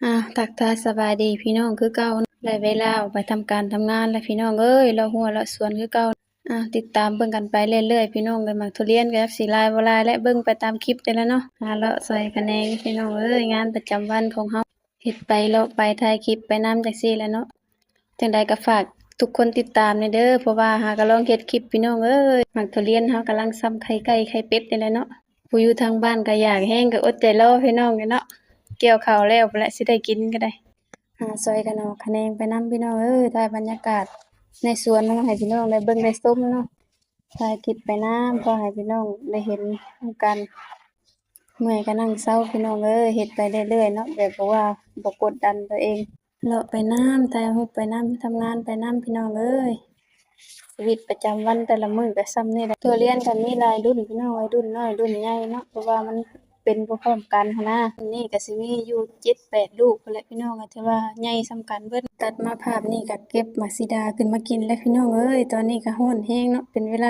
ອ້າວ ທັກທາຍສະບາຍດີພີ່ນ້ອງຄືເກົ່າ. ໄດ້ເວລາອອກໄປທຳການທຳງານແລ້ວພີ່ນ້ອງເອີຍ, ເລາະຮົ້ວເລາະສວນຄືເກົ່າ. ອ້າວ ຕິດຕາມເບິ່ງກັນໄປເລື້ອຍໆ ພີ່ນ້ອງເອີຍ. ໝາກທຸລຽນກໍຈັກຊິຫຼາຍບໍ່ຫຼາຍແຫຼະ, ເບິ່ງໄປຕາມຄລິບນີ້ແຫຼະເນາະ. ຫາເລາະຊອຍຂະແໜງພີ່ນ້ອງເອີຍ, ງານປະຈຳວັນຂອງເຮົາ. ເຮັດໄປເລາະໄປ ຖ່າຍຄລິບໄປນຳຈັ່ງຊີ້ແຫຼະເນາະ. ຈັ່ງໃດກໍຝາກທຸກຄົນຕິດຕາມແດ່ເດີ, ເພາະວ່າຫາກໍລອງເຮັດຄລິບພີ່ນ້ອງເອີຍ. ໝາກທຸລຽນເຮົາກຳລັງຊ່ຳໄຂ່ໄກ່ໄຂ່ເປັດນີ້ແຫຼະເນາະ. ຜູ້ຢູ່ທາງບ້ານກໍຢາກແຮງ ກໍອົດໃຈລໍພີ່ນ້ອງເອີຍເນາະ. ກ່ຽວເຂົ້າແລ້ວພຸ້ນແຫຼະ ຊິໄດ້ກິນກໍໄດ້. ຫາຊອຍຂະໜອກຂະແໜງໄປນຳພີ່ນ້ອງເອີຍ. ຖ່າຍບັນຍາກາດໃນສວນໃຫ້ພີ່ນ້ອງໄດ້ເບິ່ງໄດ້ຊົມເນາະ. ຖ່າຍຄລິບໄປນຳ ເພື່ອໃຫ້ພີ່ນ້ອງໄດ້ເຫັນນຳກັນ. ເມື່ອຍກໍນັ່ງເຊົາພີ່ນ້ອງເອີຍ, ເຮັດໄປເລື້ອຍໆເນາະ, ແບບວ່າບໍ່ກົດດັນຕົວເອງ. ເລາະໄປນຳ ຖ່າຍຮູບໄປນຳ ທຳງານໄປນຳພີ່ນ້ອງເອີຍ. ຊີວິດປະຈຳວັນແຕ່ລະມື້ກໍຊ່ຳນີ້ແຫຼະ. ທຸລຽນກໍມີຫຼາຍລຸ້ນພີ່ນ້ອງເອີຍ, ລຸ້ນນ້ອຍລຸ້ນໃຫຍ່ເນາະ, ເພາະວ່າມັນເປັນບໍ່ພ້ອມກັນຫັ້ນນາ. ນີ້ກໍຊິມີຢູ່ເຈັດແປດລູກພຸ້ນແຫຼະພີ່ນ້ອງ, ກໍຖືວ່າໃຫຍ່ຊ່ຳກັນເບິດ. ຕັດມາພາບນີ້ກໍເກັບໝາກສີດາຂຶ້ນມາກິນແລ້ວພີ່ນ້ອງເອີຍ. ຕອນນີ້ກໍຮ້ອນແຮງເນາະ, ເປັນເວລາ